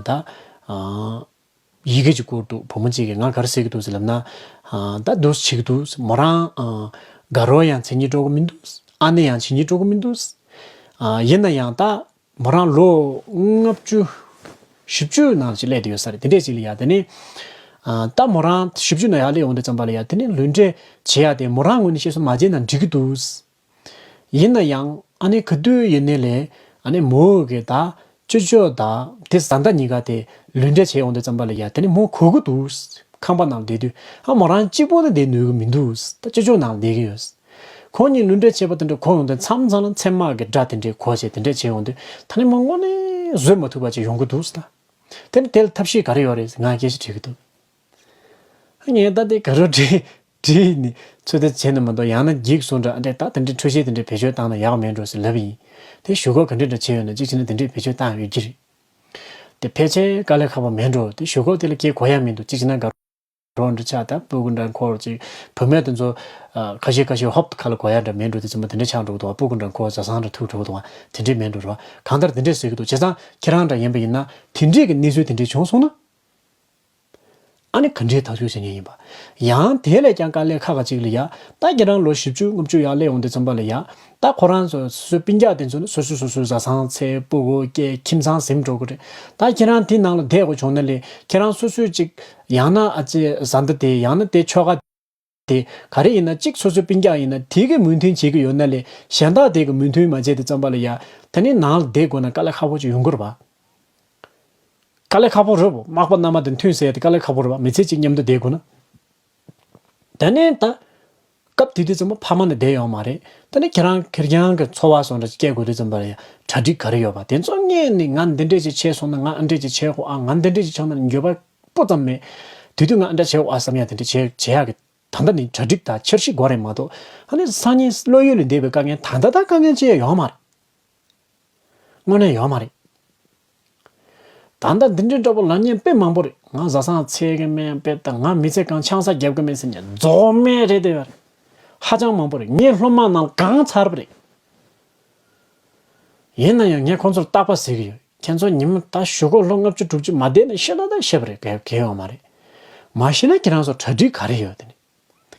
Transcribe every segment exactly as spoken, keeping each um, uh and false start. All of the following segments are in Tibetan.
ད་ཡི་གེ་ཅིག་བསྐུར་འདུག་བུ་མོ་གཅིག་གིས་ང་ག་རེ་ཟེར་གྱི་འདུག་ཟེར་ལབ་ན། ད་འདུག་བྱེད་ཀྱི་འདུག་མོ་རང་དགའ་རོགས་ཡང་བྱེད་སྙིང་བྲོ་གི་མི་འདུག་ཨ་ནེ་ཡང་བྱེད་སྙིང་བྲོ་གི་མི་འདུག་ཡིན་ན་ཡང་ད་མོ་རང་ལོ་ལྔ་བཅུ་བཞི་བཅུ་ནང་ཅིག་སླེབས་བསྡད་ཡོད་ས་རེད། དེ་འདྲས་ཅིག་ལ་ཡ་དེ་ནི་ད་མོ་རང་བཞི་བཅུ་ནང་ཡར་སླེབས་ཡོང་དུས་ཙམ་པ་ལ་ཡ་དེ་ནི་ལུས་འབྲེལ་བྱེད་ཡ་དེ་མོ་རང་ངོས་ནས་བཤད་སོང་མ་བྱས་ན་འགྲིག་གི་འདུག་ཡིན་ན་ཡང་ཨ་ནི་ག་དུས་ཡིན་ནའི་ལས་ཨ་ནི་མོ་གི་ད་ཅོ་ཅོ་དང་དེ་བཟའ་ཟླ་གཉིས་ཀ་དེ་ལུས་འབྲེལ་བྱས་ཡོང་དུས་ཙམ་པ་ལ་ཡ་དེ་ནི་མོ་གོ་གི་འདུག་ཁང་པ་ནང་བསྡད་དུས་ཨ་མོ་རང་གཅིག་པོ་ནི་བསྡད་ནུས་གི་མི་འདུག་ད་ཅོ་ཅོ་ནང་བསྡད་གི་ཡོད། ཁོང་གཉིས་ལུས་འབྲེལ་བྱས་པ་དེ་འདྲ་གོ་ཡོང་དུས་མཚམས་མཚམས་ལ་མཚན་སྨག་གི་སྒྲ་དེ་འདྲས་གོ་བྱས་དེ་འདྲས་བྱས་ཡོང་དུས་ད་ནི་མོ་དངོས་གནས་བཟོད་མ་ཐུབ་པ་ཅིག་ཡོང་གི་འདུག་ད། དེ་ནི་དེ་ལ་ཐབས་ཤེས་ག་རེ་ཡོད་རེད་ཟེར་ང་སྐད་ཆ་དྲིས་གི་འདུག་ངས་ད་དེ་ག་རེ་དྲིས་དྲིས་ནི་ཚོད་ལྟ་བྱས་ནི་མ་གཏོགས་ཡང་ན་འགྱིག་སོང་འདྲ་ཨ་འདྲས་ད་དེ་འདྲས་འཕྲོད་བཞེས་དེ་འདྲས་བེད་སྤྱོད་བཏང་ན་ཡག་མེད་འགྲོ་ཟེར་ལབ་ཡིན། དེ་ཞུ་སྒོ་ག་འདྲས་འདྲ་བྱས་ཡོད་ན་གཅིག་བྱས་ན་དེ་འདྲས་བེད་སྤྱོད་བཏང་ཡོད་ཀྱི་རེད། དེ་ཕལ་ཆེར་དཀའ་ལས་ཁག་པོ་མེད་འགྲོ། དེ་ཞུ་སྒོ་དེ་ལ་སྐད་གོ་ཡ་མི་འདུག་གཅིག་བྱས་ན་དགའ་རོགས་འདྲ་ཆགས་ད་སྤུ་གུ་འདྲ་འཁོར་ཅིག་བུད་མེད་དེ་ཚོ་ཁ་ཤས་ཁ་ཤས་ཧོབ་ཁ་ལ་གོ་ཡ་འདྲ་མེད་འགྲོ། དེ་ཚོ་མ་དེ་འདྲ་ཆགས་འགྲོ་གི་འདུག་སྤུ་གུ་འདྲ་འཁོར་བཟའ་ཚང་འདྲ་ཐུག་འགྲོ་གི་འདུག་དེ་འདྲས་མེད་འགྲོ་ར། གང་ལྟར་དེ་འདྲས་ཟེར་གི་འདུག་བྱས་ཙང་ཁྱེད་རང་འདྲ་ཡིན་པ་ཡིན་ན་དེ་འདྲས་ཀྱི་གནས་ཚུལ་དེ་འདྲས་བྱུང་སོང་ན། ཨ་ནི་ག་འདྲའི་ཐག་གཅོད་བྱེད་མཁན་ཡིན་པ། ཡང་དེ་ལས་ཀྱང་དཀའ་ལས་ཁག་ཁག་ཅིག་ལ་ཡ། ད་ཁྱེད་རང་ལོ་བཞི་བཅུ་ལྔ་བཅུ་ཡར་སླེབས་ཡོང་དུས་ཙམ་པ་ལ་ཡ། ད་ཁོ་རང་ཚོ་སོ་སོའི་སྤུན་ཀྱག་དེ་ཚོ་ནི་སོ་སོ་སོ་སོའི་བཟའ་ཚང་འཚོལ་སྤུ་གུ་སྐྱེ་ཁྱིམ་ཚང་ཟིན་འགྲོ་གི་རེད། ད་ཁྱེད་རང་དེ་ནང་ལ་བསྡད་དགོས་བྱུང་ན་ལས་ཁྱེད་རང་སོ་སོའི་ཅིག་ཡང་ན་ཨ་ཅེ་བཟའ་ཟླ་དེ་ཡང་ན་དེ་ཁྱོ་ག་དེ་ག་རེ་ཡིན་ན་ཅིག་སོ་སོའི་སྤུན་ཀྱག་ཡིན་ན་དེ་གི་མོས་མཐུན་བྱེད་ཀྱི་ཡོད་ན་ལས་གཞན་དག་དེ་གི་མོས་མཐུན་མ་བྱས་དུས་ཙམ་པ་ལ་ཡ། ད་ནི་ནང་ལ་བསྡད་དགོས་ན་དཀའ་ལས་ཁག་པོ་ཅིག་ཡོང་གི་རེད་པ། དཀའ་ལས་ཁག་པོ་རེད་པ། མག་པ་མནའ་མ་དང་མཐུན་ཟེར་ཡ་དེ་དཀའ་ལས་ཁག་པོ་རེད་པ། མི་ཚེ་གཅིག་མཉམ་དུ་བསྡད་དགོས་ན། ད་ནི་ད། སྐབས་དེ་དུས་ཙམ་པ་ཕ་མ་ནི་བསྡད་ཡོད་མ་རེད། ད་ནི་ཁྱེད་རང་ཁེར་རྐྱང་གི་འཚོ་བ་སོང་འདྲ་སྐྱེལ་དགོས་དུས་ཙམ་པ་ལ་ཡ་གྲ་སྒྲིག་ག་རེ་ཡོད་པ་དེ་ཚོ་ངས་ནི་ང་འདི་འདྲས་ཅིག་བྱས་སོང་ན་ང་འདི་འདྲས་ཅིག་བྱེད་དགོས་ཨ། ང་འདི་འདྲས་ཅིག་བྱུང་ན་འགྱོད་པ་སྤུ་ཙམ་མེད། དེ་དུས་ང་འདི་འདྲ་བྱེད་དགོས་ཨ་བསམ་ཡ་དེ་འདྲས་བྱེད་བྱེད་ཡ་གི་ད་ལྟ་ནི་གྲ་སྒྲིག་དང་འཆར་གཞི་དགོས་རེད་མ་གཏོགས་ཨ་ནི་སང་ཉིན་བློ་ཡུལ་ལས་འདས་པའི་དཀའ་ངལ་ད་ལྟ་ད་དཀའ་ངལ་ཅི་ཡང་ཡོད་མ་རེད། དངོས་གནས་ཡོད་མ་རེད། ད་ལྟ་འདི་འདྲའི་འདྲ་པོ་ལབ་མཁན་དཔེ་མང་པོ་རེད། ང་བཟའ་ཚང་འཚོལ་གི་མེད་དཔེ་ད་ང་མི་ཚེ་གང་ཆང་ས་རྒྱབ་གི་མེད་ཟེར་མཁན་རྫོགས་མེད་རེད་དེ་ཡོད་རེད། ཧ་ཅང་མང་པོ་རེད། ངའི་སློབ་མ་རྣམས་གང་ཚར་བ་རེད། ཡིན་ན་ཡང་ངས་ཁོང་ཚོར་རྟག་པར་ཟེར་གི་ཡོད། ཁྱེད་ཚོ་ཉི་མ་ད་ཞུ་སྒོ་ལོ་ལྔ་བཅུ་དྲུག་ཅུ་མ་བསྡད་ན་ཤི་ན་ད་ཤི་བ་རེད། གལ་གལ་ཡོད་མ་རེད། མ་ཤི་ན་ཁྱེད་རང་ཚོ་གྲ་སྒྲིག་ག་རེ་ཡོད་དེ་ནི།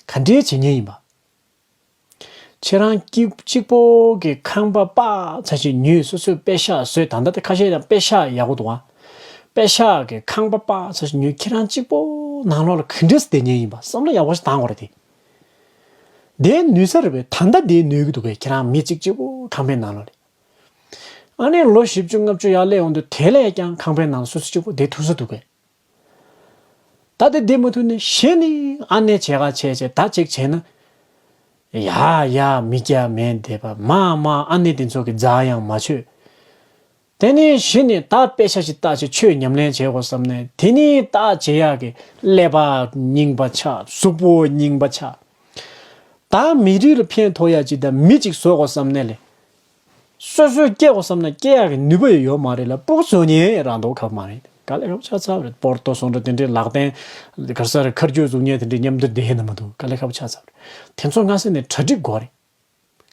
ག་འདྲའི་བྱེད་མཁན་ཡིན་པ། ཁྱེད་རང་གཅིག་གཅིག་པོ་གི་ཁང་པ་སྤགས་ཚར་ཞིག་ཉོས། སོ་སོས་པད་ཤག་བཟོས། ད་ལྟ་དེ་ཁ་ཤས་ཡང་པད་ཤག་ཡག་པོ་འདུག་ཨ། པད་ཤག་གི་ཁང་པ་སྤགས་ཚར་ཞིག་ཉོས། ཁྱེད་རང་གཅིག་པོ་ནང་ལོགས་ལ་ག་འདྲས་བསྡད་མཁན་ཡིན་པ་བསམ་བློ་ཡག་པོ་ཞིག་བཏང་དགོས་རེད་དེ། དེ་ནུས་ས་རེད་པས། ད་ལྟ་དེ་ནུས་ཀྱི་འདུག་གས། ཁྱེད་རང་མི་གཅིག་གཅིག་པོ་ཁང་པའི་ནང་ལོགས་ལ། ཨ་ནི་ལོ་བཞི་བཅུ་ལྔ་བཅུ་ཡར་སླེབས་ཡོང་དུས་དེ་ལས་ཀྱང་ཁང་པའི་ནང་ལ་སོ་སོ་གཅིག་པོ་བསྡད་ཐུབ་ས་འདུག་གས། ད་དེ་བསྡད་མ་ཐུབ་ནས་གཞི་ནས་ཨ་ནེ་བྱེད་ག་བྱས་བྱས་ད་ཅིག་བྱས་ན། ཡ་ཡ་མི་སྐྱ་མེད་འདས་པ་མ་མ་ཨ་ནེ་དེ་ཚོ་གི་རྫ་ཡང་མ་ཆོད། དེ་ནས་གཞི་ནས་ད་དཔེ་ཆ་ཞིག་ལྟ་ཞིག་ཆོས་ཉམས་ལེན་བྱེད་དགོས་བསམ་ནས་དེ་ནས་ད་བྱེད་ཡག་གི་ཀླད་པ་རྙིང་པ་ཆགས། གཟུགས་པོ་རྙིང་པ་ཆགས། ད་མི་རིགས་ལ་ཕན་ཐོགས་ཡག་ཅིག་དང་མི་གཅིག་བཟོ་དགོས་བསམ་ནས་ལས། སོ་སོས་སྐྱེ་དགོས་བསམ་ན་སྐྱེ་ཡག་གི་ནུས་པ་ཡང་ཡོད་མ་རེད་ལ། སྤུ་གུ་བཟོ་མཁན་རང་མདོག་ཁ་པོ་མ་རེད། དཀའ་ལས་ཁག་པོ་ཆགས་ཚར་བ་རེད། སྤོར་ཏོ་སོང་འདྲ་དེ་འདྲའི་ལག་རྟེན་ག་རེ་ཟེར་མཁར་རྒྱུག་བཟོ་མཁན་དེ་འདྲའི་མཉམ་དུ་བསྡད་ཡིན་ན་མ་གཏོགས་དཀའ་ལས་ཁག་པོ་ཆགས་ཚར་བ་རེད། དེ་ཚོ་སྔ་ས་ནས་གྲ་སྒྲིག་དགོས་རེད།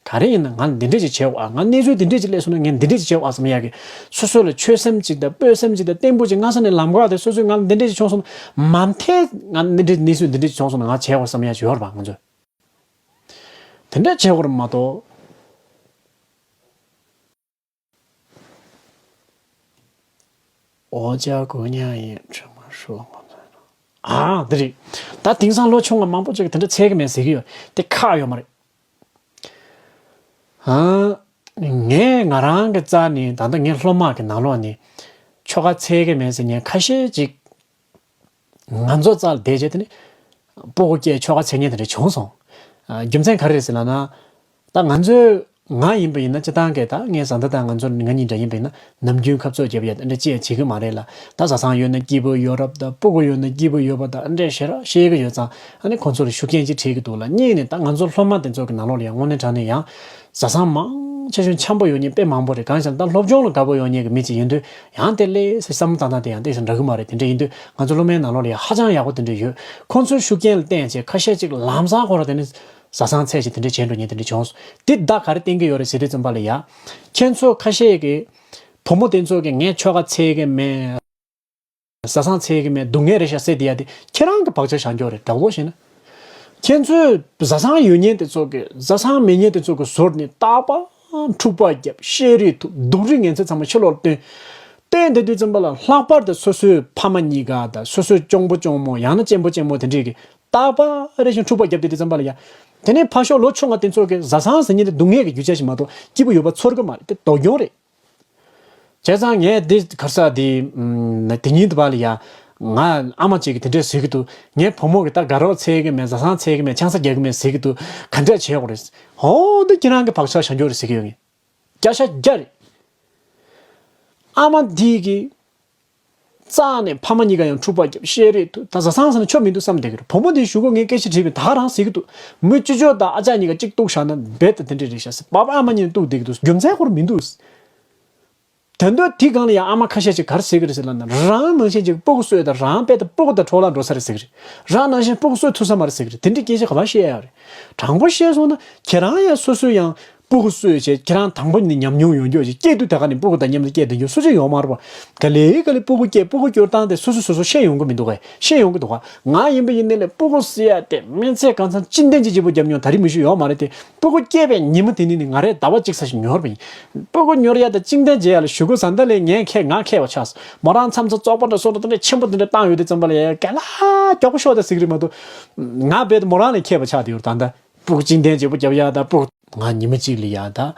ག་རེ་ཡིན་ན་ང་འདི་འདྲས་ཅིག་བྱེད་དགོས་ཨ། ང་གནས་ཚུལ་འདི་འདྲས་ཅིག་སླེབས་སོང་ན་ངས་འདི་འདྲས་ཅིག་བྱེད་དགོས་ཨ་བསམ་ཡག་གི་སོ་སོ་ལ་ཆོད་སེམས་ཅིག་དང་སྤོབས་སེམས་ཅིག་དང་བརྟན་པོ་ཅིག་སྔ་ས་ནས་ལམ་ཁ་དེ་སོ་སོས་ང་ལ་འདི་འདྲས་ཅིག་བྱུང་སོང་ན་མ་མཐའ་ང་འདི་འདྲས་གནས་ཚུལ་འདི་འདྲས་ཅིག་བྱུང་སོང་ན་ང་བྱེད་དགོས་བསམ་ཡག་ཅིག་ཡོད་རེད་པ། ང་ཚོས་དེ་འདྲས་བྱེད་དགོས་རེད་མ་གཏོགས། འོ་ཅག་གོ་ཉག་ཡིན་ཁྲི་མ་ཧྲོ་མ་ཚོད་ཨ་འདི་རེད། ད་དེང་སང་ལོ་ཆུང་བ་མང་པོ་ཅིག་གིས་དེ་འདྲ་འཚོལ་གི་མེད་ཟེར་གི་ཡོད། དེ་ཁག་ཡོད་མ་རེད། ཨ། ངས་ང་རང་གི་རྩ་ནས་ད་ལྟ་ངའི་སློབ་མ་གི་ནང་ལོགས་ནས་ཁྱོ་ག་འཚོལ་གི་མེད་ཟེར་མཁན་ཁ་ཤས་ཅིག་ང་ཚོ་རྩ་ལ་བསྡད་བྱས་དེ་ནི་སྤུ་གུ་སྐྱེས་ཁྱོ་ག་འཚོལ་མཁན་དེ་འདྲ་བྱུང་སོང་། ཨ། རྒྱུ་མཚན་ག་རེ་རེད་ཟེར་ལབ་ན། ད་ང་ཚོས་ང་ཡིན་པ་ཡིན་ན་སྤྱིར་བཏང་གི་ད་ངའི་བཟའ་ཟླ་དང་ང་ཚོ་ང་གཉིས་འདྲ་ཡིན་པ་ཡིན་ན་ནམ་རྒྱུན་ཁ་རྩོད་རྒྱབ་ཡ་དེ་འདྲ་ཅི་ཡང་བྱེད་གི་མ་རེད་ལ། ད་བཟའ་ཚང་ཡོད་ན་སྐྱིད་པོ་ཡོད་རབས་དང་སྤུ་གུ་ཡོད་ན་སྐྱིད་པོ་ཡོད་པ་དང་འདྲ་ཞེ་དྲག་བཤད་གི་ཡོད་ཙང་ཨ་ནི་ཁོང་ཚོ་ལ་ཤུགས་རྐྱེན་ཅིག་འཕྲད་གི་འདུག་ལ། གཉིས་ནས་ད་ང་ཚོ་སློབ་མ་དེ་ཚོ་གི་ནང་ལོགས་ལ་ཡང་དངོས་གནས་དྲང་གནས་ཡང་བཟའ་ཚང་མང་ཆེ་ཤོས་འཆམ་པོ་ཡོད་མཁན་དཔེ་མང་པོ་རེད། གང་ཡིན་ཟེར་ན་ད་སློབ་སྦྱོང་ལ་དགའ་པོ་ཡོད་མཁན་གི་མི་ཅིག་ཡིན་དུས་ཡང་དེ་ལས་ཟེར་བསམ་བློ་བཏང་སྟངས་དེ་ཡང་ཏོག་ཙམ་འདྲ་གི་མ་རེད། དེ་འདྲ་ཡིན་དུས་ང་ཚོ་སློབ་མའི་ནང་ལོགས་ལ་ཡང་ཧ་ཅང་ཡག་པོ་དེ་འདྲ་ཡོད། ཁོང་ཚོའི་ཤུགས་རྐྱེན་ལ་བརྟེན་བྱས་ཁ་ཤས་ཅིག་ལམ་སང་ཁོ་ར་དེ་ནི་བཟའ་ཚང་འཚོལ་བྱས་དེ་འདྲ་བྱས་འགྲོ་མཁན་དེ་འདྲ་བྱུང་སོང་། དེ་ད་ག་རེ་བསྟན་གི་ཡོད་རེད་ཟེར་དུས་ཙམ་པ་ལ་ཡ། ཁྱེད་ཚོ་ཁ་ཤས་ཀྱིས་བུ་མོ་དེ་ཚོ་གིས་ངའི་ཁྱོ་ག་འཚོལ་གི་མེད། བཟའ་ཚང་འཚོལ་གི་མེད། སྡུག་བསྔལ་རེད་ཤག་ཟེར་བསྡད་ཡ་དེ་ཁྱེད་རང་གི་བག་ཆགས་བཞག་འགྱོ་རེད། དྲང་པོ་བཤད་ན། ཁྱེད་ཚོས་བཟའ་ཚང་ཡོད་མཁན་དེ་ཚོ་གི་བཟའ་ཚང་མེད་མཁན་དེ་ཚོ་གི་ཟུར་ནས་རྟག་པར་འཁྲུག་པ་རྒྱབ། ཤེས་རིག་ཐུབ། སྡུག་རུས་ངན་ཚད་ཚང་མ་ཕྱི་ལོགས་སྟོན། སྟོན་བསྡད་དུས་ཙམ་པ་ལ་ལྷག་པར་དུ་སོ་སོའི་ཕ་མ་གཉིས་ཀ་དང་སོ་སོའི་གཅུང་པོ་གཅུང་མོ་ཡང་ན་གཅེན་པོ་གཅེན་མོ་དེ་འདྲས་ཀྱིས་རྟག་པར་རེ་བཞིན་འཁྲུག་པ་རྒྱབ་བསྡད་དུས་ཙམ་པ་ལ་ཡ། དེ་ནས་ཕར་ཕྱོགས་ལོ་ཆུང་བ་དེ་ཚོ་གི་བཟའ་ཚང་ཟེར་མཁན་དེ་སྡུག་བསྔལ་གྱི་རྒྱུ་ཆ་ཞིག་མ་གཏོགས་སྐྱིད་པོ་ཡོད་པ་ཚོར་གི་མ་རེད། དེ་སྡུག་གྱོང་རེད། བྱས་ཙང་ངས་འདི་ག་རེ་ཟེར། དེ་ཨམ་དེ་ཉིན་དུ་བ་ལ་ཡ། ང་ཨ་མ་གཅིག་གིས་དེ་འདྲས་ཟེར་གི་འདུག་ངའི་བུ་མོ་གིས་ད་དགའ་རོགས་འཚོལ་གི་མེད། བཟའ་ཚང་འཚོལ་གི་མེད། ཆང་ས་རྒྱག་གི་མེད་ཟེར་གི་འདུག་ག་འདྲས་བྱེད་དགོས་རེད། ཧོ་འདི་ཁྱེད་རང་གི་བག་ཆགས་བཞག་འགྱོ་རེད་ཟེར་གི་ཡོད། ངས་བརྒྱ་ཆ་བརྒྱ་རེད། ཨ་མ་འདི་གིས་རྩ་ནས་ཕ་མ་གཉིས་ཀ་ཡང་འཁྲུག་པ་རྒྱབ། ཤེས་རིག་ཐུབ། ད་བཟའ་ཚང་ཟེར་ན་ཆོ་མི་འདུག་བསམ་བསྡད་གི་རེད། བུ་མོ་འདིས་གཞུག་གུ་ངས་སྐད་ཆ་དྲིས་པས་ད་ག་རང་ཟེར་གི་འདུག་མི་ཅོ་ཅོ་དང་ཨ་ཅག་གཉིས་ཀ་གཅིག་གཏུག་བཞག་ན་རྦད་དེ་དེ་འདྲས་རེད་ཤག་ཟེར། པ་ཕ་ཨ་མ་གཉིས་གཏུག་བསྡད་གི་འདུག་རྒྱུ་མཚན་ཁོ་རང་མི་འདུག་དོན་དུ་དེ་སྒང་ལ་ཡང་ཨ་མ་ཁ་ཤས་ཅིག་ག་རེ་ཟེར་གི་རེད་ཟེར་ལབ་ན། རང་ནང་བཞིན་ཅིག་སྤུ་གུ་གསོས་དང་། རང་དཔེ་དང་སྤུ་གུ་དང་འཕྲོ་བརླག་འགྲོ་ས་རེད་ཟེར་གི་རེད། རང་ནང་བཞིན་སྤུ་གུ་གསོ་ཐུབ་ས་མ་རེད་ཟེར་གི་རེད། དེ་འདྲའི་སྐད་ཆ་ག་པར་བཤད་ཡ་རེད། དྲང་པོ་བཤད་སོང་ན་ཁྱེད་རང་ཡང་སོ་སོའི་ཡང་སྤུ་གུ་གསོས་བྱས། ཁྱེད་རང་དང་པོ་ནས་ཉམས་མྱོང་ཡོད་རྒྱུ་ཅིག་སྐྱེས་དུས་ད་ག་ནས་སྤུ་གུ་དང་མཉམ་དུ་སྐྱེས་བསྡད་རྒྱུ་སུ་ཅིག་ཡོད་མ་རེད་པ། ག་ལེ་ག་ལེ་སྤུ་གུ་སྐྱེས། སྤུ་གུ་སྐྱོར་སྟངས་དེ་སོ་སོ་སོ་སོ་ཤེས་ཡོང་གི་མི་འདུག་གས། ཤེས་ཡོང་གི་འདུག་ག་ང་ཡིན་པ་ཡིན་ནའི་ལས་སྤུ་གུ་གསོ་ཡ་དེ་མི་ཚེ་གང་འཚམ་གཅིག་འདྲ་ཅིག་བརྗེ་པོ་རྒྱབ་མྱོང་ད་རེས་མི་ཞུ་ཡོད་མ་རེད་དེ། སྤུ་གུ་སྐྱེས་པའི་ཉིན་མོ་དེ་ནས་ནི་ང་རའི་ཟླ་བ་གཅིག་ཙམ་ཞིག་ཉོར་བ་ཡིན། སྤུ་གུ་ཉོར་ཡ་དང་གཅིག་འདྲ་བརྗེ་ཡ་ལ་གཞུག་གུ་ཟླ་འདི་ལས་ངས་མཁས། ང་མཁས་པ་ཆགས་སོང་། མོ་རང་མཚམས་མཚམས་བཙོག་པ་འདྲ་བཟོ་འདྲ་དེ་འདྲ་ཆེན་པོ་དེ་འདྲ་བཏང་ཡོད་དུས་ཙམ་པ་ལ་ཡ་ག་ལ་མགྱོགས་པོ་ཤོག་ད་ཟེར་གི་རེད་མ་གཏོགས། ང་རྦད་དེ་མོ་རང་ལས་མཁས་པ་ཆགས་བསྡད་ཡོད་རེད་ད་ལྟ། སྤུ་གུ་གཅིག་འདྲ་བརྗེ་པོ་རྒྱབ་ཡ་ད། སྤུ་གུ་ང་ཉི་མ་གཅིག་ལ་ཡ་ད།